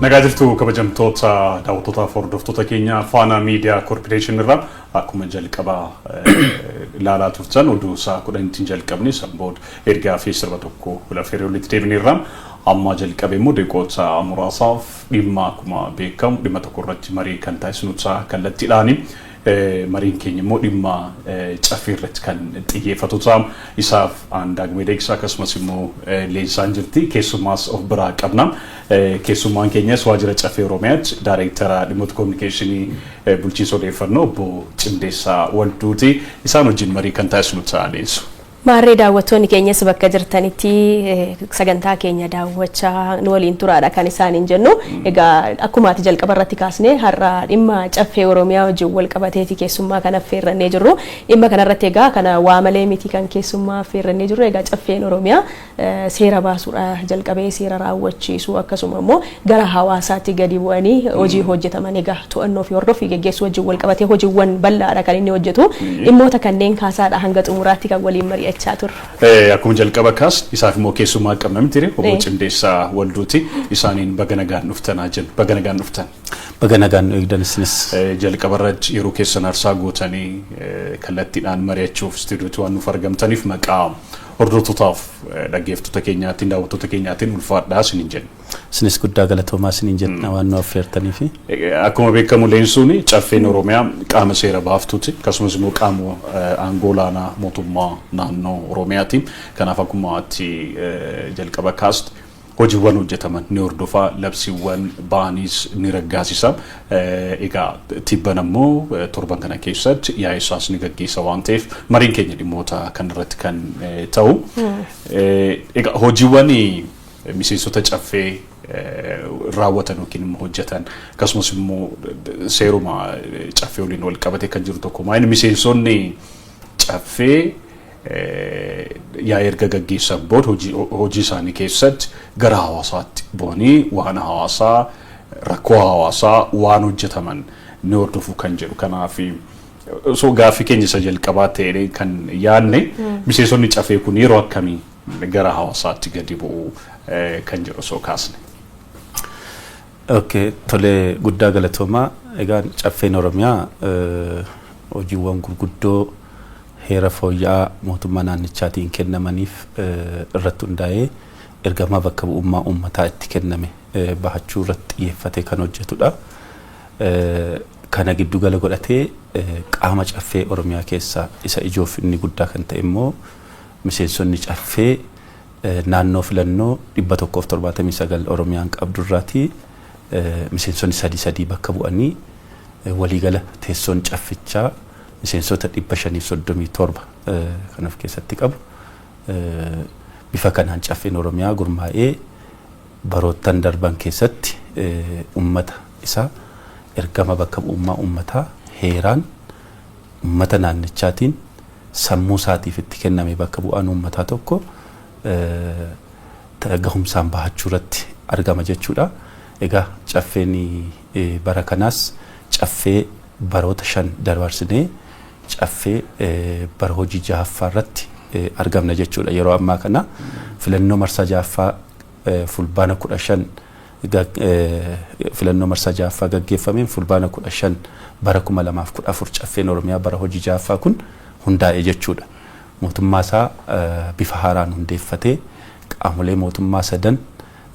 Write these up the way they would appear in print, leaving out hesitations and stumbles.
Nagaa jirtu, kabajamtoota daawwattootaaf hordoftoota keenya Faanaa Miidiyaa Koorporeeshin irraa. Akkuma jalqabaa ilaalaa turtan, oduu isaa 10tti jalqabne, san booda ergaa fi sirba tokko lafeeree walitti deebineerra. Amma jalqabe immoo deeqoota muraasaaf dhimma, akkuma beekamu, dhimma tokko irratti marii kan taasisnu ta'a kallattiidhaani. Mariin keenya immoo dhimma caffee irratti kan xiyyeeffatu ta'a. Isaaf Daagmee Deeqsaa akkasumas immoo Leensaan jirti. Keessummaas of biraa qabna. Keessummaan keenyas waajjira Caffee Oromiyaatti Daayireektara dhimmoota koominikeeshinii, bulchiinsa odeeffannoo, obbo Cimdeessaa Walduuti. Isaan wajjin marii kan taasisnu ta'a, Leensu. Maarree, daawwattoonni keenyas bakka jirtanitti sagantaa keenya daawwachaa nu waliin turaadha kan isaaniin jennu. Egaa akkuma ati jalqaba irratti kaasne, har'a dhimma Caffee Oromiyaa wajjin wal qabateeti keessummaa kan affeerrannee jirru. Dhimma kanarratti egaa kana waa malee miti kan keessummaa affeerrannee jirru. Egaa Caffeen Oromiyaa seera baasuudha jalqabee seera raawwachiisuu, akkasuma immoo gara hawaasaatti gadi bu'anii hojii hojjetaman, egaa to'annoo fi hordoffii geggeessuu wajjin wal qabatee hojiiwwan bal'aadha kan inni hojjetu. Dhimmoota kanneen kaasaadha hanga xumuraatti kan waliin mari'achaa turre. Akkuma jalqaba kaas, isaaf immoo keessummaa qabna miti, obbo Cimdeessaa Walduuti. Isaaniin baga nagaan dhuftanaa jennu. Baga nagaan dhuftan. Baga nagaan nu eegdan isinis. Jalqaba irratti yeroo keessan aarsaa gootanii kallattiidhaan mari'achuuf istuudiyootti waan nuuf argamtaniif maqaa hordoftootaaf dhaggeeffattoota keenyaatiin, daawwattoota keenyaatiin ulfaadhaa isiniin jenna. Isinis guddaa galatoomaa isiniin jenna waan nu affeertaniifi. Akkuma beekamu, Leensuun, Caffeen Oromiyaa qaama seera baaftuuti, akkasumas immoo qaama aangoo olaanaa mootummaa naannoo Oromiyaati. Kanaaf akkuma ati jalqaba kaaste, hojiiwwan hojjetaman ni hordofa, labsiiwwan ba'anis ni raggaasisa. Egaa tibban ammoo torban kana keessatti yaa'ii isaas ni gaggeessa waan ta'eef, mariin keenya dhimmoota kanarratti kan ta'u. Egaa hojiiwwan miseensota caffee raawwatan yookiin immoo hojjetan, akkasumas immoo seeruma caffee waliin wal qabatee kan jiru tokko maayini, miseensonni caffee yaa'ii erga gaggeessan booda hojii isaanii keessatti gara hawaasaatti bu'anii waan hawaasaa, rakkoo hawaasaa, waan hojjetaman ni hordofu kan jedhu. Kanaaf osoo gaaffii keenya isa jalqabaa ta'e kan yaadne, miseensonni caffee kun yeroo akkamii gara hawaasaatti gadi bu'u kan jedhu osoo kaasne. Okay, tolee, guddaa galatoomaa. Egaa Caffeen Oromiyaa hojiiwwan gurguddoo heera fooyya'aa mootummaa naannichaatiin kennamaniif irratti hundaa'ee ergama bakka bu'ummaa uummataa itti kenname bahachuu irratti xiyyeeffatee kan hojjetudha. Kana giddugala godhatee qaama Caffee Oromiyaa keessaa isa ijoof inni guddaa kan ta'e immoo miseensonni caffee naannoo filannoo 179 Oromiyaan qabdurraatii miseensonni sadii sadii bakka bu'anii, waliigala teessoon caffichaa miseensota 537 kan of keessatti qabu. Bifa kanaan Caffeen Oromiyaa gurmaa'ee baroottan darban keessatti ummata isaa ergama bakka bu'ummaa uummataa heeraan ummata naannichaatiin sammuu isaatiif itti kenname, bakka bu'aan uummataa tokko gahumsaan bahachuu irratti argama jechuudha. Egaa caffeen bara kanaas caffee baroota 5 dabarsinee caffee bara hojii jahaffaa irratti argamna jechuudha. Yeroo ammaa kana filannoo marsaa jahaffaa Fulbaana 15, filannoo marsaa jahaffaa gaggeeffameen Fulbaana 15 bara 2014 Caffeen Oromiyaa bara hojii jahaffaa kun hundaa'e jechuudha. Mootummaa isaa bifa haaraan hundeeffatee qaamolee mootummaa sadan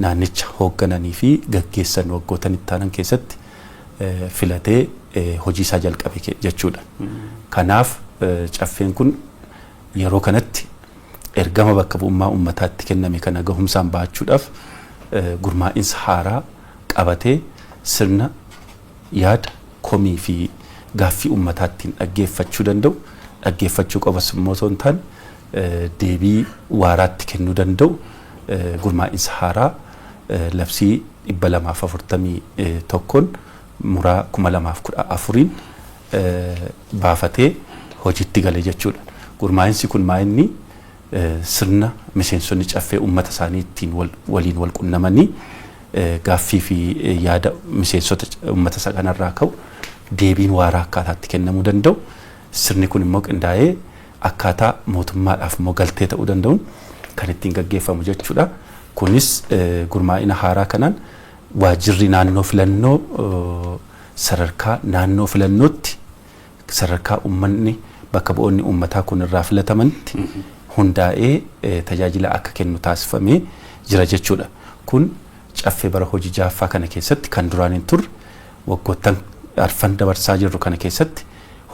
naannicha hooggananii fi gaggeessan waggootan itti aanan keessatti filatee hojii isaa jalqabe jechuudha. Kanaaf caffeen kun yeroo kanatti ergama bakka bu'ummaa uummataatti kenname kana gahumsaan bahachuudhaaf gurmaa'insa haaraa qabatee sirna yaada, komii fi gaaffii uummataattiin dhaggeeffachuu danda'u, dhaggeeffachuu qofas immoo osoo hin taane deebii waaraatti kennuu danda'u, gurmaa'insa haaraa labsii 241n muraa 2014n baafatee hojiitti gale jechuudha. Gurmaa'insi kun maa inni sirna miseensonni caffee uummata isaanii ittiin waliin wal qunnamanii gaaffii fi yaada miseensota uummata isa kanarraa ka'u deebiin waaraa akkaataatti kennamuu danda'u. Sirni kun immoo qindaa'ee akkaataa mootummaadhaaf immoo galtee ta'uu danda'uun kan ittiin gaggeeffamu jechuudha. Kunis gurmaa'ina haaraa kanaan Waajjirri naannoo filannoo sadarkaa naannoo filannootti, sadarkaa uummanni bakka bu'oonni uummataa kun irraa filatamanitti hundaa'ee tajaajila akka kennu taasifamee jira jechuudha. Kun caffee bara hojii jaaffaa kana keessatti kan duraan hin turre, waggoottan arfan dabarsaa jirru kana keessatti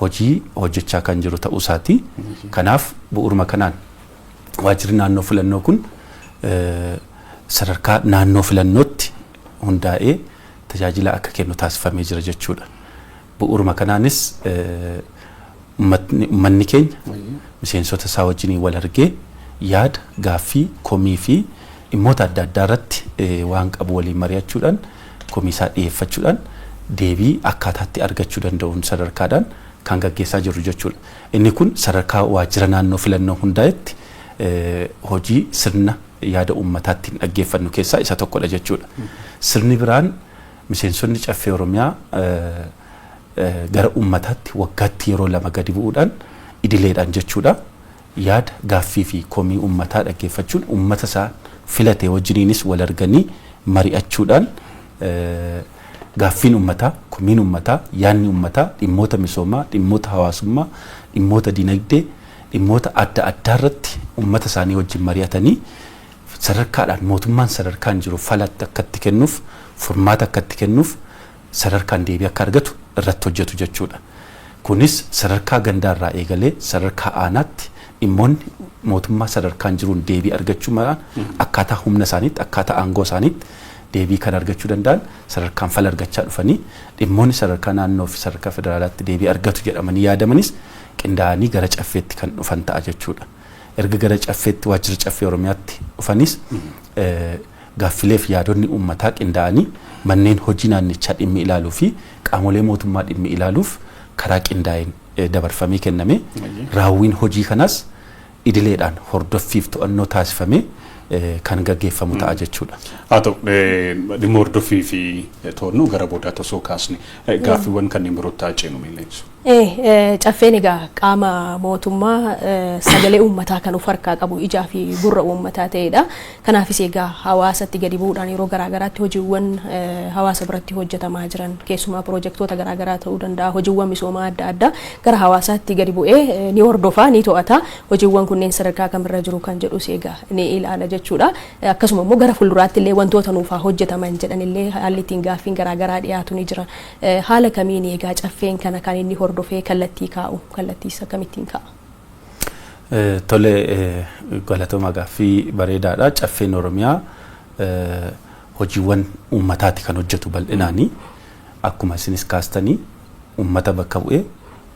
hojii hojjechaa kan jiru ta'uu isaati. Kanaaf bu'uuruma kanaan waajjirri naannoo filannoo kun sadarkaa naannoo filannootti hundaa'ee tajaajila akka kennu taasifamee jira jechuudha. Bu'uuruma kanaanis uummanni keenya miseensota isaa wajjiniin wal argee yaada, gaaffii, komii fi dhimmoota adda addaa irratti waan qabu waliin mari'achuudhaan, komii isaa dhiyeeffachuudhaan deebii akkaataatti argachuu danda'uun sadarkaadhaan kan gaggeessaa jirru jechuudha. Inni kun sadarkaa waajjira naannoo filannoo hundaa'etti hojii sirna yaada uummataatti dhaggeeffannu keessaa isa tokkodha jechuudha. Sirni biraan miseensonni caffee Oromiyaa gara uummataatti waggaatti yeroo 2 gadi bu'uudhaan, idileedhaan jechuudha. Yaada, gaaffii fi komii uummataa dhaggeeffachuun uummata isaa filate wajjiniinis wal arganii mari'achuudhaan gaaffiin uummataa, komiin uummataa, yaadni uummataa dhimmoota misoomaa, dhimmoota hawaasummaa, dhimmoota dinagdee, dhimmoota adda addaa irratti uummata isaanii wajjin mari'atanii sadarkaadhaan mootummaan sadarkaan jiru falatti akka itti kennuuf, furmaata akka itti kennuuf, sadarkaan deebii akka argatu irratti hojjetu jechuudha. Kunis sadarkaa gandaarraa eegalee sadarkaa aanaatti dhimmoonni mootummaa sadarkaan jiruun deebii argachuu malaan akkaataa humna isaaniitti, akkaataa aangoo isaaniitti deebii kan argachuu danda'an sadarkaan fala argachaa dhufanii, dhimmoonni sadarkaa naannoo fi sadarkaa federaalaatti deebii argatu jedhamanii yaadamanis qindaa'anii gara caffeetti kan dhufan ta'a jechuudha. Erga gara caffeetti, waajjira caffee Oromiyaatti dhufanis, gaaffilee fi yaadonni uummataa qindaa'anii manneen hojii naannichaa dhimmi ilaaluu fi qaamolee mootummaa dhimmi ilaaluuf karaa qindaa'een dabarfamee kenname, raawwiin hojii kanaas idileedhaan hordoffiif to'annoo taasifamee kan gaggeeffamu ta'a jechuudha. Haa ta'u, dhimma hordoffii fi to'annoo gara boodaatti osoo kaasne, gaaffiiwwan kanneen birootti haa ceenu miilleensu. Caffeen egaa qaama mootummaa sagalee uummataa kan of harkaa qabu, ijaa fi gurra uummataa ta'edha. Kanaafis egaa hawaasatti gadi bu'uudhaan yeroo garaagaraatti hojiiwwan hawaasa biratti hojjetamaa jiran, keessumaa piroojektota garaagaraa ta'uu danda'a, hojiiwwan misoomaa adda addaa gara hawaasaatti gadi bu'ee ni hordofa, ni to'ata. Hojiiwwan kunneen sadarkaa kamirra jiru kan jedhus egaa ni ilaala jechuudha. Akkasuma immoo gara fuulduraatti illee wantoota nuufaa hojjetaman jedhan illee haalli ittiin gaaffiin garaagaraa dhiyaatu ni jira. Haala kamiin egaa caffeen kana kan inni hordofee kallattii kaa'u, kallattiis akkamittiin kaa'a? Tole, galatooma, gaaffii bareedaadha. Caffeen Oromiyaa hojiiwwan uummataati kan hojjetu bal'inaanii. Akkuma isinis kaastanii, uummata bakka bu'ee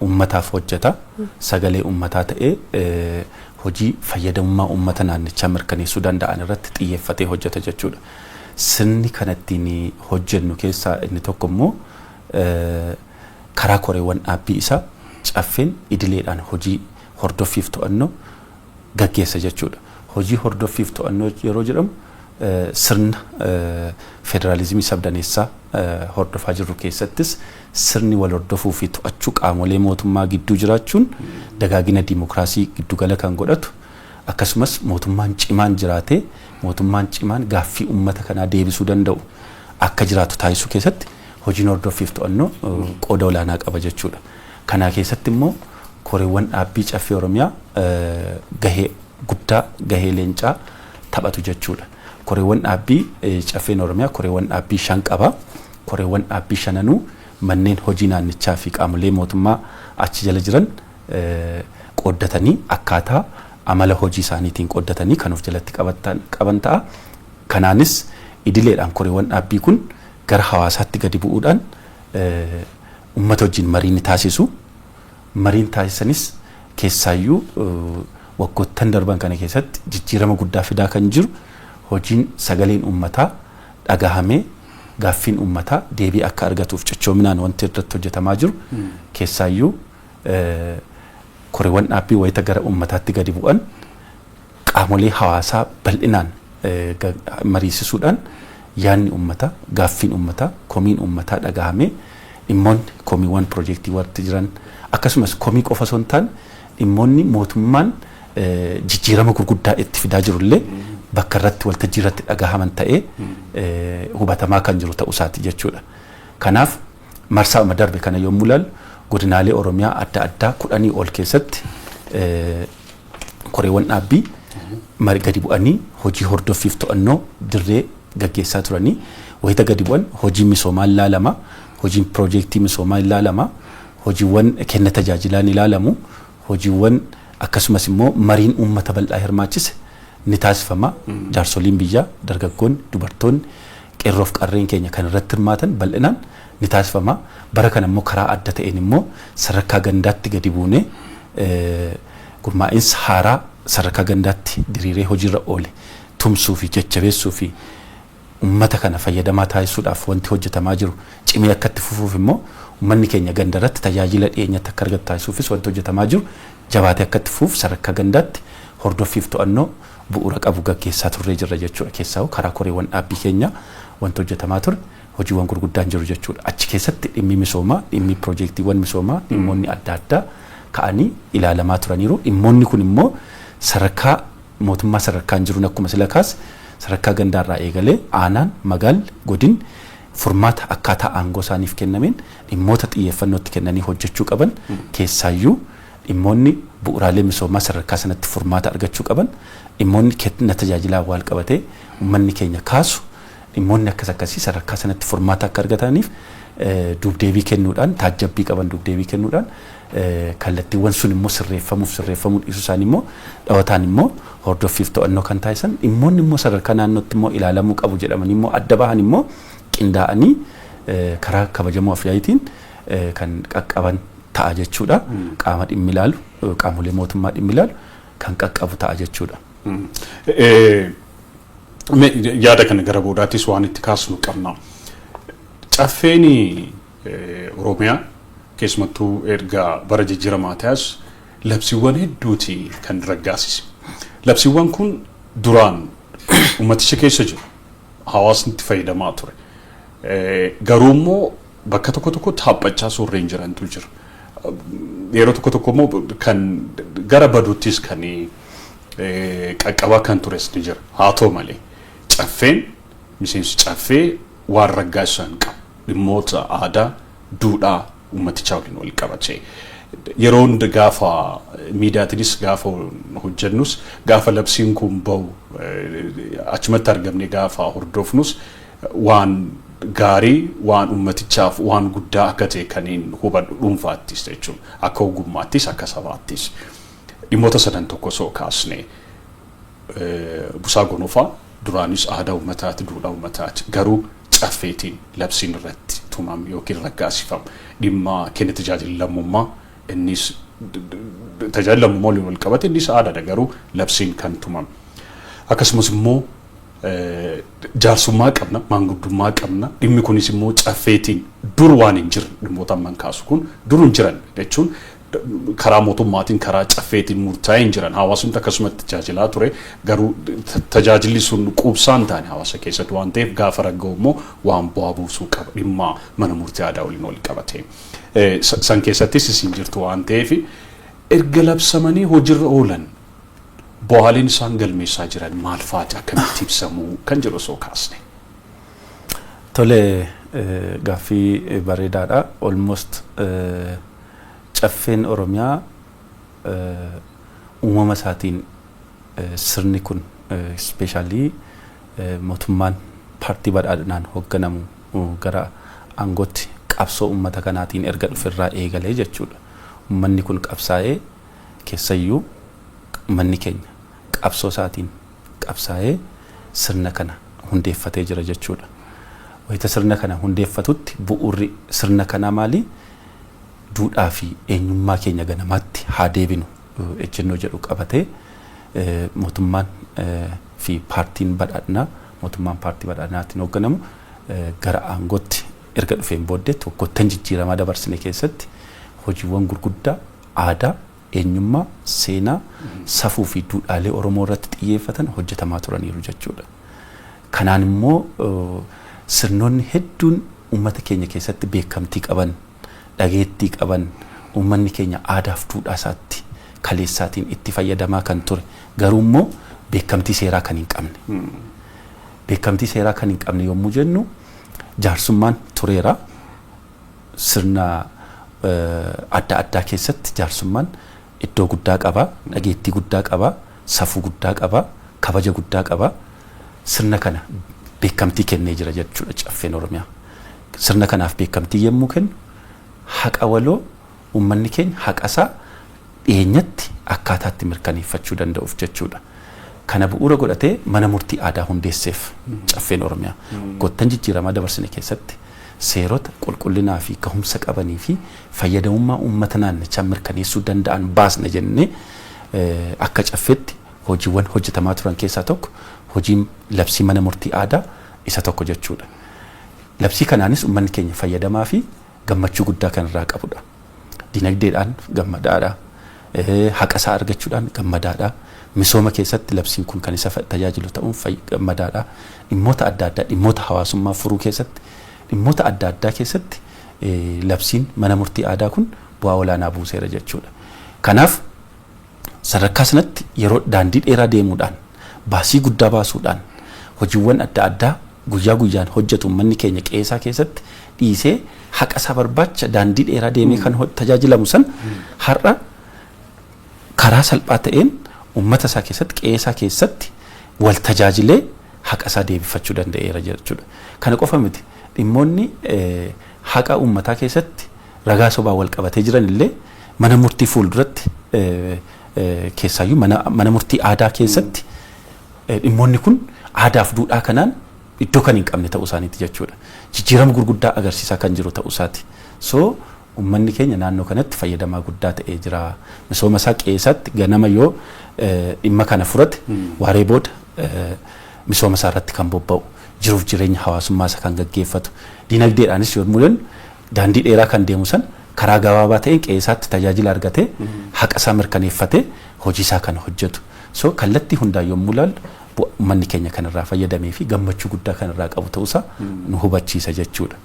uummataaf hojjeta. Sagalee uummataa ta'ee hojii fayyadamummaa uummata naannichaa mirkaneessuu danda'an irratti xiyyeeffatee hojjeta jechuudha. Sirni kana ittiin hojjennu keessaa inni tokko immoo karaa koreewwan dhaabbii isaa caffeen idileedhaan hojii hordoffiif to'annoo gaggeessa jechuudha. Hojii hordoffiif to'annoo yeroo jedhamu, sirna federaalizimii sabdaneessaa hordofaa jirru keessattis sirni wal hordofuu fi to'achuu qaamolee mootummaa gidduu jiraachuun dagaagina diimokiraasii giddugala kan godhatu, akkasumas mootummaan cimaan jiraatee mootummaan cimaan gaaffii uummata kanaa deebisuu danda'u akka jiraatu taasisuu keessatti hojiin hordoffiif to'annoo qooda olaanaa qaba jechuudha. Kana keessatti immoo koreewwan dhaabbii caffee Oromiyaa gahee guddaa, gahee leencaa taphatu jechuudha. Koreewwan dhaabbii caffeen Oromiyaa koreewwan dhaabbii 5 qaba. Koreewwan dhaabbii shananuu manneen hojii naannichaa fi qaamolee mootummaa achi jala jiran qooddatanii, akkaataa amala hojii isaaniitiin qooddatanii kan of jalatti qaban ta'a. Kanaanis idileedhaan koreewwan dhaabbii kun gara hawaasaatti gadi bu'uudhaan uummata wajjin marii ni taasisu. Mariin taasisanis keessaayyuu waggoottan darban kana keessatti jijjiirama guddaa fidaa kan jiru, hojiin sagaleen uummataa dhagahamee gaaffiin uummataa deebii akka argatuuf cichoominaan wanti irratti hojjetamaa jiru, keessaayyuu koreewwan dhaabbii wayita gara uummataatti gadi bu'an qaamolee hawaasaa bal'inaan mariisisuudhaan yaadni uummataa, gaaffiin uummataa, komiin uummataa dhagahamee dhimmoonni komiiwwan piroojeektii warti jiran, akkasumas komii qofa osoo hin taane dhimmoonni mootummaan jijjiirama gurguddaa itti fidaa jirullee bakka irratti waltajjii irratti dhagahaman ta'ee hubatamaa kan jiru ta'uu isaati jechuudha. Kanaaf marsaa darbe kana yommuu ilaallu, godinaalee Oromiyaa adda addaa 10 ol keessatti koreewwan dhaabbii gadi bu'anii hojii hordoffiif to'annoo dirree gaggeessaa turanii, wayita gadi bu'an hojii misoomaa ilaalama, hojiin piroojeektii misoomaa ilaalama, hojiiwwan kenna tajaajilaa ni ilaalamu, hojiiwwan akkasumas immoo mariin uummata bal'aa hirmaachise ni taasifama. Jaarsoliin biyyaa, dargaggoonni, dubartoonni, qeerroof qarreen keenya kan irratti hirmaatan bal'inaan ni taasifama. Bara kana immoo karaa adda ta'een immoo sadarkaa gandaatti gadi buunee gurmaa'insa haaraa sadarkaa gandaatti diriiree hojiirra oole tumsuu fi jajjabeessuu fi uummata kana fayyadamaa taasisuudhaaf wanti hojjetamaa jiru cimee akka itti fufuuf, immoo uummanni keenya ganda irratti tajaajila dhiyeenyatti akka argatu taasisuufis wanti hojjetamaa jiru jabaatee akka itti fufuuf sadarkaa gandaatti hordoffiif to'annoo bu'uura qabu gaggeessaa turree jirra jechuudha. Keessaa karaa koreewwan dhaabbii keenya wanti hojjetamaa ture hojiiwwan gurguddaan jiru jechuudha. Achi keessatti dhimmi misoomaa, dhimmi piroojeektiiwwan misoomaa, dhimmoonni adda addaa ka'anii ilaalamaa turaniiru. Dhimmoonni kun immoo sadarkaa mootummaa sadarkaan jiruun, akkuma sila kaase, sadarkaa gandaarraa eegalee aanaan, magaalli, godin furmaata akkaataa aangoo isaaniif kennameen dhimmoota xiyyeeffannootti kennanii hojjechuu qaban, keessaayyuu dhimmoonni bu'uuraalee misoomaa sadarkaa sanatti furmaata argachuu qaban, dhimmoonni kenna tajaajilaa wal qabatee uummanni keenya kaasu, dhimmoonni akkas akkasii sadarkaa sanatti furmaata akka argataniif duubdeebii kennuudhaan, taajjabbii qaban duubdeebii kennuudhaan, kallattiiwwan sun immoo sirreeffamuuf sirreeffamuu dhiisuu isaanii immoo dhawataan immoo hordoffiif to'annoo kan taasisan, dhimmoonni immoo sadarkaa naannootti immoo ilaalamuu qabu jedhamanii immoo adda bahan immoo qindaa'anii karaa kabajamoo afyaa'iitiin kan qaqqaban ta'a jechuudha. Qaama dhimmi ilaalu, qaamolee mootummaa dhimmi ilaalu kan qaqqabu ta'a jechuudha. Yaada kana gara boodaattis waan itti kaasnu qabna. Caffeen Oromiyaa keessumattuu erga bara jijjiiramaa ta'as labsiiwwan hedduuti kan raggaasise. Labsiiwwan kun duraan uummaticha keessa jiru, hawaasni itti fayyadamaa ture. Garuu immoo bakka tokko tokkotti haphachaa suurreen jirantu jira. Yeroo tokko tokko immoo kan gara baduuttis kan qaqqabaa kan tures ni jira. Haa ta'u malee caffeen, miseensi caffee waan raggaasisan qabu. Dhimmoota aadaa, duudhaa uummatichaa waliin wal qabate. Yeroo hunda gaafa miidiyaatiinis gaafa hojjennus, gaafa labsiin kun bahu achumatti argamne gaafa hordofnus, waan gaarii, waan ummatichaaf waan guddaa akka ta'e kan hin hubadhu dhuunfaattis jechuun, akka ogummaattis, akka sabaattis. Dhimmoota sadan tokko osoo kaasne, busaa gonofaa duraanis aadaa uummataati, duudhaa uummataati, garuu caffeetiin labsiin irratti tumam yookiin raggaasifam. Dhimma kenna tajaajila lammummaa, innis tajaajila lammummaa waliin wal qabate, innis aadaadha, garuu labsiin kan tumam. Akkasumas immoo jaarsummaa qabna, maanguddummaa qabna. Dhimmi kunis immoo caffeetiin dur waan hin jirre, dhimmoota amman kaasu kun dur hin jiran jechuun, karaa mootummaatiin, karaa caffeetiin murtaa'ee hin jiran. Hawaasni akkasumatti tajaajilaa ture, garuu tajaajilli sun quubsaa hin taane hawaasa keessatti waan ta'eef, gaafa ragga'u immoo waan bu'aa buusuu qaba, dhimma mana murtii aadaa waliin wal qabate. San keessattis isin jirtu waan ta'eef, erga labsamanii hojiirra oolan bu'aaleen isaan galmeessaa jiran maal fa'aati, akkamitti ibsamuu kan jedhu osoo kaasne. Tole, gaaffii bareedaadha. Almost caffeen Oromiyaa uumama isaatiin sirni kun, especially mootummaan paartii badhaadhinaan hoogganamu gara aangootti qabsoo uummata kanaatiin erga dhuferraa eegalee jechuudha. Uummanni kun qabsaa'ee, keessayyuu uummanni keenya qabsoo isaatiin qabsaa'ee sirna kana hundeeffatee jira jechuudha. Wayita sirna kana hundeeffatutti bu'uurri sirna kanaa maali? Duudhaa fi eenyummaa keenya ganamaatti haa deebinu ejjennoo jedhu qabatee mootummaan fi paartiin badhaadhinaa, mootummaan paartii badhaadhinaatiin hoogganamu gara aangootti erga dhufeen booddeetti waggoottan jijjiiramaa dabarsine keessatti hojiiwwan gurguddaa aadaa, eenyummaa, seenaa, safuu fi duudhaalee Oromoo irratti xiyyeeffatan hojjetamaa turaniiru jechuudha. Kanaan immoo sirnoonni hedduun uummata keenya keessatti beekamtii qaban, dhageettii qaban, uummanni keenya aadaaf duudhaa isaatti kaleessaatiin itti fayyadamaa kan ture, garuu immoo Beekamtii seeraa kan hin qabne. Beekamtii seeraa kan hin qabne yommuu jennu, jaarsummaan tureera. Sirna adda addaa keessatti jaarsummaan iddoo guddaa qaba, dhageettii guddaa qaba, safuu guddaa qaba, kabaja guddaa qaba. Sirna kana beekamtii kennee jira jechuudha Caffeen Oromiyaa. Sirna kanaaf beekamtii yommuu kennu, haqa waloo uummanni keenya haqa isaa dhiyeenyatti akkaataatti mirkaneeffachuu danda'uuf jechuudha. Kana bu'uura godhatee mana murtii aadaa hundeesseef Caffeen Oromiyaa. Gottan jijjiiramaa dabarsine keessatti seerota qulqullinaa fi gahumsa qabanii fi fayyadamummaa uummata naannichaa mirkaneessuu danda'an baasna jennee, akka caffeetti hojiiwwan hojjetamaa turan keessaa tokko hojiin labsii mana murtii aadaa isa tokko jechuudha. Labsii kanaanis uummanni keenya fayyadamaa fi gammachuu guddaa kan irraa qabudha. Dinagdeedhaan gammadaadha. Haqa isaa argachuudhaan gammadaadha. Misooma keessatti labsiin kun kan isa tajaajilu ta'uun gammadaadha. Dhimmoota adda addaa, dhimmoota hawaasummaa furuu keessatti, dhimmoota adda addaa keessatti labsiin mana murtii aadaa kun bu'aa olaanaa buuseera jechuudha. Kanaaf sadarkaa sanatti yeroo daandii dheeraa deemuudhaan, baasii guddaa baasuudhaan, hojiiwwan adda addaa guyyaa guyyaan hojjetu uummanni keenya qe'eesaa keessatti dhiisee haqa isaa barbaacha daandii dheeraa deemee kan tajaajilamu san, har'a karaa salphaa ta'een uummata isaa keessatti, qe'eesaa keessatti wal tajaajilee haqa isaa deebifachuu danda'eera jechuudha. Kana qofa miti, dhimmoonni haqa uummataa keessatti ragaa sobaa wal qabatee jiran illee mana murtii fuulduratti, keessaayyuu mana murtii aadaa keessatti, dhimmoonni kun aadaaf duudhaa kanaan iddoo kan hin qabne ta'uu isaaniiti jechuudha. Jijjiirama gurguddaa agarsiisaa kan jiru ta'uu isaati. So uummanni keenya naannoo kanatti fayyadamaa guddaa ta'ee jira. Misooma isaa qe'eessaatti ganama yoo dhimma kana furate, waaree booda misooma isaa irratti kan bobba'u, jiruuf jireenya hawaasummaa isaa kan gaggeeffatu, dinagdeedhaanis yommuu jennu, daandii dheeraa kan deemu san karaa gabaabaa ta'een qe'eessaatti tajaajila argatee, haqa isaa mirkaneeffatee hojii isaa kan hojjetu. So kallattii hundaa yommuu ilaallu, uummanni keenya kanarraa fayyadamee fi gammachuu guddaa kanarraa qabu ta'uusaa nu hubachiisa jechuudha.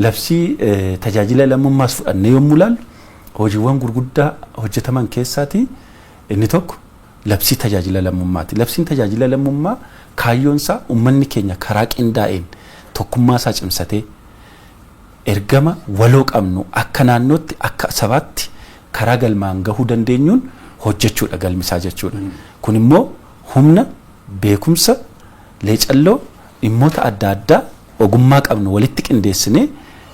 Labsii tajaajila lammummaas fudhannee yommuu ilaallu, hojiiwwan gurguddaa hojjetaman keessaatii inni tokko labsii tajaajila lammummaati. Labsiin tajaajila lammummaa kaayyoon isaa uummanni keenya karaa qindaa'een tokkummaa isaa cimsatee ergama waloo qabnu akka naannootti, akka sabaatti karaa galmaan gahuu dandeenyuun hojjechuudha galmisaa jechuudha. Kun immoo humna, beekumsa, leecalloo, dhimmoota adda addaa ogummaa qabnu walitti qindeessinee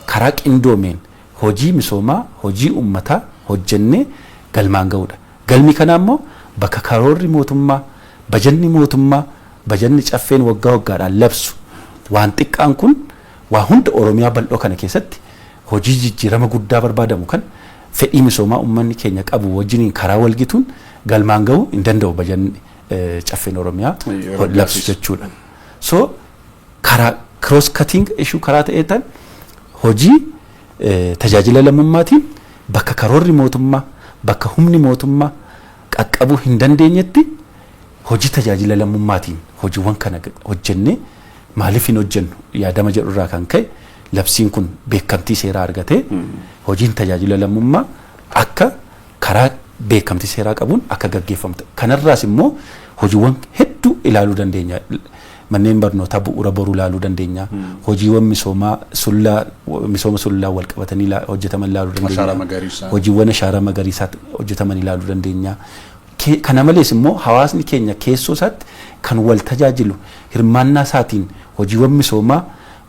karaa qindoomeen hojii misoomaa, hojii uummataa hojjennee galmaan gahudha. Galmi kanaa immoo bakka karoorri mootummaa, bajanni mootummaa, bajanni caffeen waggaa waggaadhaan labsu waan xiqqaan kun waa hunda Oromiyaa bal'oo kana keessatti hojii jijjiirama guddaa barbaadamu kan fedhii misoomaa uummanni keenya qabu wajjiniin karaa walgituun galmaan gahuu hin danda'u bajanni Caffeen Oromiyaa labsu jechuudha. So karaa cross cutting issue karaa ta'ee tan hojii tajaajila lammummaatiin bakka karoorri mootummaa, bakka humni mootummaa qaqqabuu hin dandeenyetti hojii tajaajila lammummaatiin hojiiwwan kana hojjennee maaliif hin hojjennu yaadama jedhu irraa kan ka'e, labsiin kun beekamtii seeraa argatee hojiin tajaajila lammummaa akka karaa beekamtii seeraa qabuun akka gaggeeffamu. Kanarraas immoo hojiiwwan hedduu ilaaluu dandeenya. Manneen barnootaa Bu'uura Boruu ilaaluu dandeenya. Hojiiwwan misoomaa sululaa, misooma sululaa wal qabatanii hojjetaman ilaaluu dandeenya. Hojiiwwan ashaaraa magariisaa hojjetaman ilaaluu dandeenya. Kana malees immoo hawaasni keenya keessoo isaatti kan wal tajaajilu hirmaannaa isaatiin hojiiwwan misoomaa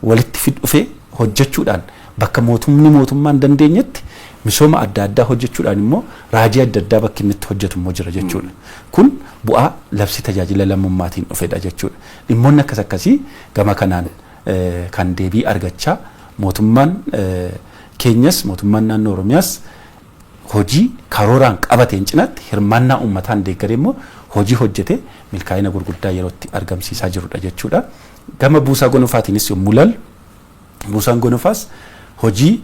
walitti dhufee hojjechuudhaan bakka mootumni mootummaan dandeenyetti misooma adda addaa hojjechuudhaan immoo raajii adda addaa bakki inni itti hojjetu immoo jira jechuudha. Kun bu'aa labsii tajaajila lammummaatiin dhufedha jechuudha. Dhimmoonni akkas akkasii gama kanaan kan deebii argachaa, mootummaan keenyas, mootummaan naannoo Oromiyaas hojii karooraan qabateen cinaatti hirmaannaa uummataan deeggaree immoo hojii hojjete milkaa'ina gurguddaa yerootti argamsiisaa jirudha jechuudha. Gama buusaa gonofaatiinis yommuu ilaallu, buusaan gonofaas hojii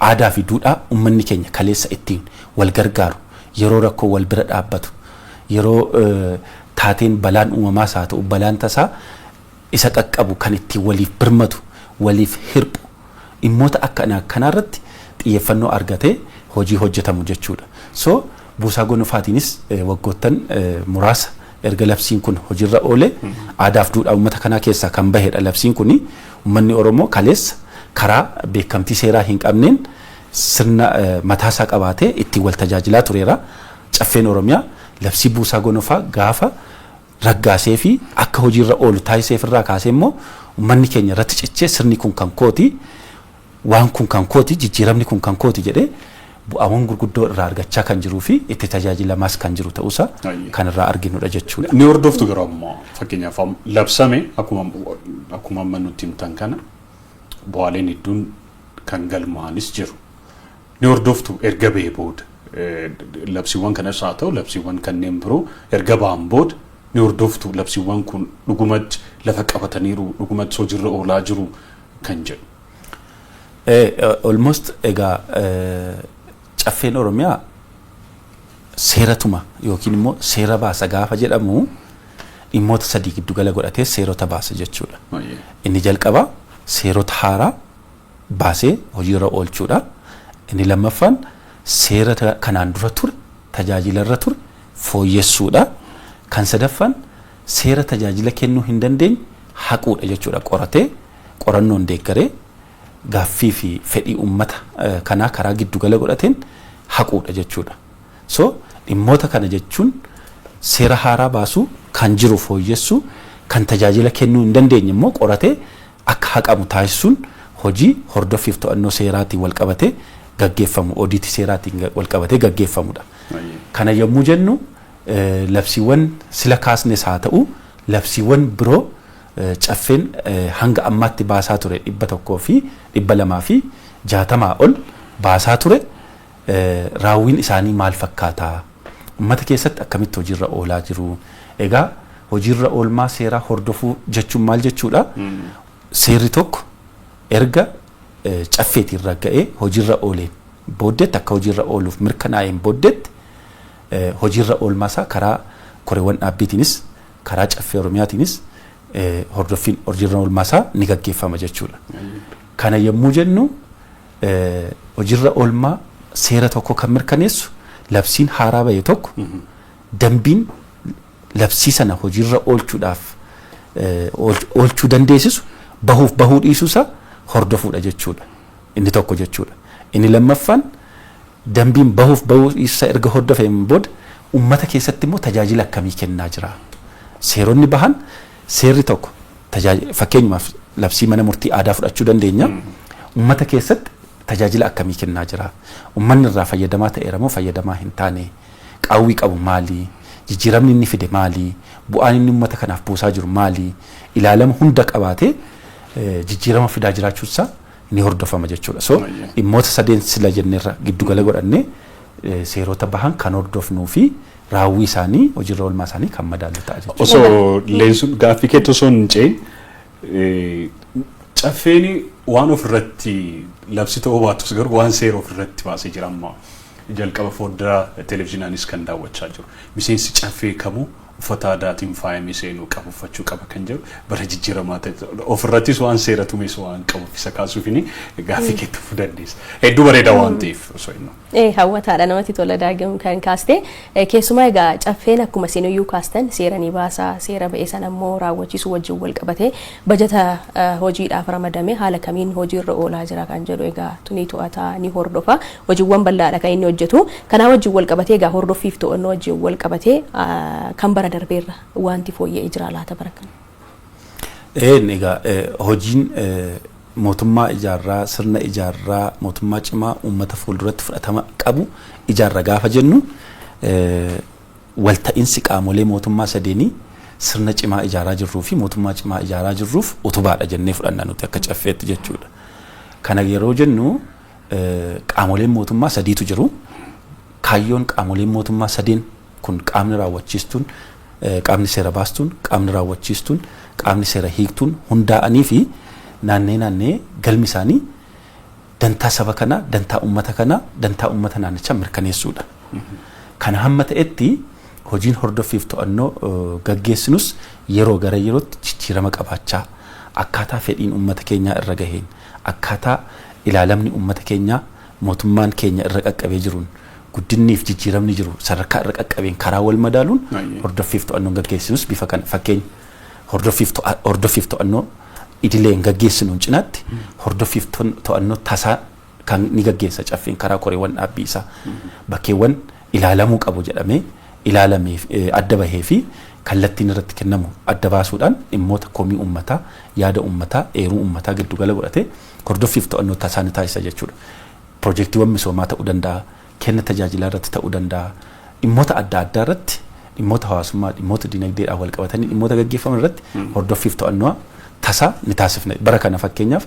aadaa fi duudhaa uummanni keenya kaleessa ittiin wal gargaaru, yeroo rakkoo wal bira dhaabbatu, yeroo taateen balaan uumamaas haa ta'u balaan tasaa isa qaqqabu kan ittiin waliif birmatu, waliif hirphu, dhimmoota akkana akkanaa irratti xiyyeeffannoo argatee hojii hojjetamu jechuudha. So buusaa gonofaatiinis waggoottan muraasa Erga labsiin kun hojiirra oole, aadaaf duudhaa uummata kanaa keessaa kan bahedha labsiin kuni. Uummanni Oromoo kaleessa karaa beekamtii seeraa hin qabneen sirna mataasaa qabaatee ittiin wal tajaajilaa tureera. Caffeen Oromiyaa labsii buusaa gonofaa gaafa raggaasee fi akka hojiirra oolu taasiseef irraa kaasee immoo uummanni keenya irratti cichee, sirni kun kan kooti, waan kun kan kooti, jijjiiramni kun kan kooti jedhee bu'aawwan gurguddoo irraa argachaa kan jiruu fi itti tajaajilamaas kan jiru ta'uusaa kan irraa arginudha jechuudha. Ni hordoftu garuu ammoo, fakkeenyaaf labsame akkuma amma nutti himtan kana bu'aaleen hedduun kan galmaa'anis jiru. Ni hordoftu erga ba'ee booda, labsiiwwan kanas haa ta'u labsiiwwan kanneen biroo erga ba'an booda ni hordoftu, labsiiwwan kun dhugumatti lafa qabataniiru, dhugumatti hojiirra oolaa jiru kan jedhu? Almost egaa Caffeen Oromiyaa seeratuma yookiin immoo seera baasa gaafa jedhamu dhimmoota sadii giddugala godhatee seerota baasa jechuudha. Inni jalqabaa seerota haaraa baasee hojiirra oolchuudha. Inni lammaffaan seera kanaan dura ture tajaajilarra ture fooyyessuudha. Kan sadaffaan seera tajaajila kennuu hin dandeenye haquudha jechuudha. Qoratee, qorannoon deeggaree, gaaffii fi fedhii uummata kanaa karaa giddugala godhateen haquudha jechuudha. So dhimmoota kana jechuun seera haaraa baasuu, kan jiru fooyyessuu, kan tajaajila kennuu hin dandeenye immoo qoratee akka haqamu taasisuun hojii hordoffiif to'annoo seeraatiin wal qabatee gaggeeffamu, odiitii seeraatiin wal qabatee gaggeeffamudha. Kana yommuu jennu labsiiwwan sila kaasnes haa ta'u labsiiwwan biroo caffeen hanga ammaatti baasaa ture, 100 fi 260 ol baasaa ture, raawwiin isaanii maal fakkaataa? Uummata keessatti akkamitti hojiirra oolaa jiru? Egaa hojiirra oolmaa seeraa hordofuu jechuun maal jechuudha? Seerri tokko erga caffeetiin ragga'ee hojiirra ooleen booddeetti, akka hojiirra ooluuf mirkanaa'een booddeetti, hojiirra oolmaa isaa karaa koreewwan dhaabbiitiinis karaa Caffee Oromiyaatiinis hordoffiin hojiirra oolmaa isaa ni gaggeeffama jechuudha. Kana yommuu jennu hojiirra oolmaa seera tokko kan mirkaneessu labsiin haaraa bahe tokko dambiin labsii sana hojiirra oolchuudhaaf oolchuu dandeessisu bahuuf bahuu dhiisuusaa hordofuudha jechuudha. Inni tokko jechuudha. Inni lammaffaan dambiin bahuuf bahuu dhiisuusaa erga hordofeen booda uummata keessatti immoo tajaajila akkamii kennaa jira? Seeronni bahan, seerri tokko, fakkeenyumaaf labsii mana murtii aadaa fudhachuu dandeenya. Uummata keessatti tajaajila akkamii kennaa jira? Uummanni irraa fayyadamaa ta'eera moo fayyadamaa hin taane? Qaawwii qabu maali? Jijjiiramni inni fide maali? Bu'aan inni uummata kanaaf buusaa jiru maali? Ilaalama hunda qabaatee jijjiirama fidaa jiraachuunsaa ni hordofama jechuudha. So dhimmoota sadeen sila jenneerra giddugala godhannee seerota bahan kan hordofnuu fi raawwii isaanii, hojiirra oolmaa isaanii kan madaallu ta'a jechuudha. Osoo leensuun gaaffii keetti osoo hin ce'in, caffeen waan ofirratti labsi ta'uu baatus garuu waan seera ofirratti baasee jira. Amma jalqaba foddaa televezyiinaanis kan daawwachaa jiru. Miseensi caffee kamuu uffata aadaatiin faayamee seenuu qabu, uffachuu qaba kan jedhu bara jijjiiramaa ta'e ofirrattis waan seera tumes waan qabuuf isa kaasuufini gaaffii keetti fufuu dandeessa. Hedduu bareeda waan ta'eef osoo inni. Hawwataadha, namatti tola daagim kan kaaste. Keessumaa egaa caffeen akkuma isin iyyuu kaastan seera ni baasa, seera ba'e sana immoo raawwachiisuu wajjin wal qabate bajata hojiidhaaf ramadame haala kamiin hojiirra oolaa jira kan jedhu egaa ni to'ata, ni hordofa, hojiiwwan bal'aadha kan inni hojjetu. Kanaa wajjin wal qabatee egaa hordoffiif to'annoo wajjin wal qabatee kan bara darbeerra wanti fooyya'ee jira laata bara kana? Een egaa hojiin mootummaa ijaarraa, sirna ijaarraa, mootummaa cimaa uummata fuulduratti fudhatama qabu ijaarra gaafa jennu, walta'iinsi qaamolee mootummaa sadeenii sirna cimaa ijaaraa jirruu fi mootummaa cimaa ijaaraa jirruuf utubaadha jennee fudhanna nuti akka caffeetti jechuudha. Kana yeroo jennu qaamoleen mootummaa sadiitu jiru. Kaayyoon qaamoleen mootummaa sadeen kun, qaamni raawwachiistuun, qaamni seera baastuun, qaamni raawwachiistuun, qaamni seera hiiktuun hundaa'anii fi naannee naannee galmi isaanii dantaa saba kanaa, dantaa uummata kanaa, dantaa uummata naannichaa mirkaneessuudha. Kana hamma ta'etti hojiin hordoffiif to'annoo gaggeessinus yeroo gara yerootti jijjiirama qabaachaa, akkaataa fedhiin uummata keenyaa irra gaheen, akkaataa ilaalamni uummata keenyaa mootummaan keenya irra qaqqabee jiruun guyyaa guyyaatti jijjiirama qabaachaa. Guddinniif jijjiiramni jiru sadarkaa irra qaqqabeen karaa wal madaaluun hordoffiif to'annoon gaggeessinus bifa kana, fakkeenya, hordoffiif to'annoo idileen gaggeessinuun cinaatti hordoffiif to'annoo tasaa kan ni gaggeessa caffeen karaa koreewwan dhaabbii isaa, bakkeewwan ilaalamuu qabu jedhamee ilaalamee adda bahee fi kallattiin irratti kennamu adda baasuudhaan, dhimmoota komii uummataa, yaada uummataa, eeruu uummataa giddugala godhatee hordoffiif to'annoo tasaa ni taasisa jechuudha. Piroojeektiiwwan misoomaa ta'uu danda'a, kenna tajaajilaa irratti ta'uu danda'a, dhimmoota adda addaa irratti, dhimmoota hawaasummaa, dhimmoota dinagdeedhaan wal qabatanii dhimmoota gaggeeffaman irratti hordoffiif to'annoo tasaa ni taasifna. Bara kana fakkeenyaaf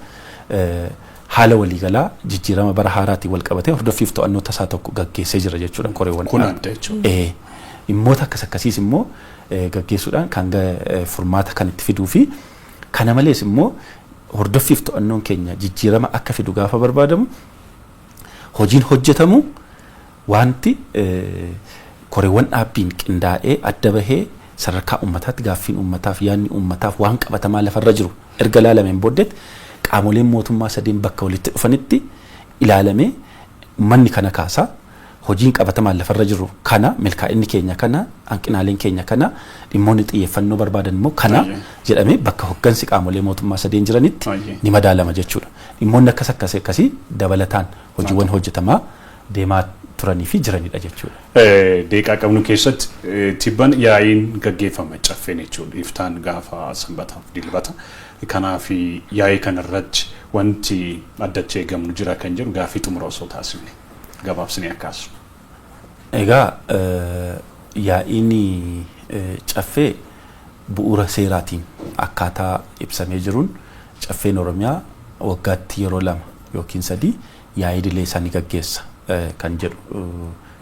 haala waliigalaa jijjiirama bara haaraatiin wal qabatee hordoffiif to'annoo tasaa tokko gaggeessee jira jechuudha koreewwan. Kun adda jechuudha. Dhimmoota akkas akkasiis immoo gaggeessuudhaan kan furmaata kan itti fiduu fi kana malees immoo hordoffiif to'annoon keenya jijjiirama akka fidu gaafa barbaadamu, hojiin hojjetamu wanti koreewwan dhaabbiin qindaa'ee adda bahee sadarkaa uummataatti gaaffiin uummataaf, yaadni uummataaf waan qabatamaa lafarra jiru erga ilaalameen booddeetti, qaamoleen mootummaa sadeen bakka walitti dhufanitti ilaalamee, uummanni kana kaasaa, hojiin qabatamaan lafarra jiru kana, milkaa'inni keenya kana, hanqinaaleen keenya kana, dhimmoonni xiyyeeffannoo barbaadan immoo kana jedhamee bakka hoggansi qaamolee mootummaa sadeen jiranitti ni madaalama jechuudha. Dhimmoonni akkas akkas akkasii dabalataan hojiiwwan hojjetamaa deemaa turanii fi jiranidha jechuudha. Deeqaa qabnu keessatti, tibban yaa'iin gaggeeffama caffeen jechuudha. Iftaan gaafa sanbataaf dilbata. Kanaaf yaa'ii kanarratti wanti addatti eegamnu jira kan jedhu gaaffii xumura osoo taasifne gabaabsinee akkaasu. Egaa yaa'iin caffee bu'uura seeraatiin akkaataa ibsamee jiruun caffeen Oromiyaa waggaatti yeroo lama yookiin sadii yaa'ii idilee isaa ni gaggeessa kan jedhu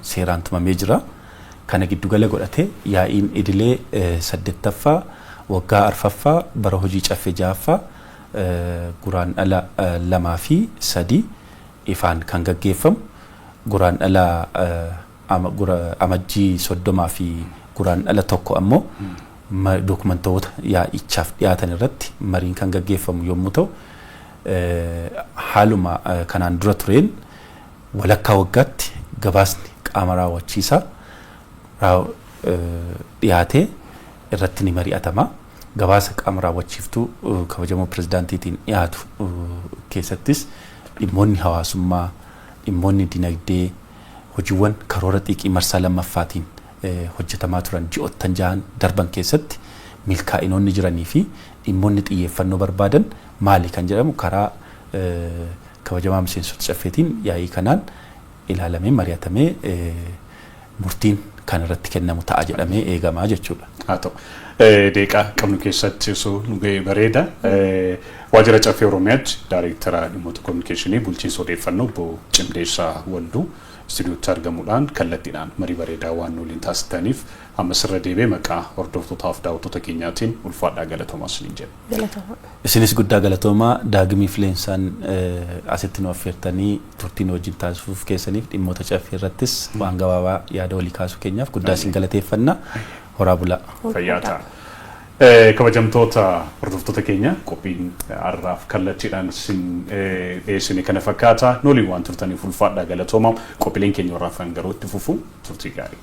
seeraan tumamee jira. Kana giddugala godhatee yaa'iin idilee saddeettaffaa, waggaa arfaffaa, bara hojii caffee ja'affaa, Guraandhala 2 fi 3 ifaan kan gaggeeffamu, Guraandhala Amajjii 30 fi Guraandhala 1 ammoo dookumentoota yaa'ichaaf dhiyaatan irratti mariin kan gaggeeffamu yommuu ta'u, haaluma kanaan dura tureen walakkaa waggaatti gabaasni qaama raawwachiisaa dhiyaatee irratti ni mari'atama. Gabaasa qaama raawwachiiftuu kabajamoo pirezidaantiitiin dhiyaatu keessattis dhimmoonni hawaasummaa, dhimmoonni dinagdee, hojiiwwan karoora xiiqii marsaa lammaffaatiin hojjetamaa turan ji'oottan 6n darban keessatti milkaa'inoonni jiranii fi dhimmoonni xiyyeeffannoo barbaadan maali kan jedhamu karaa kabajamaa miseensota caffeetiin yaa'ii kanaan ilaalamee, mari'atamee, murtiin kan irratti kennamu ta'a jedhamee eegamaa jechuudha. Haa ta'u. Deeqaa qabnu keessatti osoo nu ga'e bareeda. Waajjira Caffee Oromiyaatti Daayireektara dhimmoota kominikeeshinii, bulchiinsa odeeffannoo, obbo Cimdeessaa Walduu, istuudiyootti argamuudhaan kallattiidhaan marii bareedaa waan nu waliin taasistaniif amma sirra deebi'ee maqaa hordoftootaaf daawwattoota keenyaatiin ulfaadhaa, galatoomaa isiniin jedha. Isinis guddaa galatoomaa. Daagimii Fileensaan asitti nu affeertanii turtii nu wajjin taasisuuf keessaniif, dhimmoota caffee irrattis waan gabaabaa yaada walii kaasuu keenyaaf guddaa isin galateeffanna. Horaa bulaa. Fayyaa ta'a. Kabajamtoota hordoftoota keenya, qophiin har'aaf kallattiidhaan isin dhiyeessine kana fakkaata. Nu waliin waan turtaniif ulfaadhaa, galatoomaa. Qophiileen keenya warraafan garuu itti fufu. Turtii gaarii.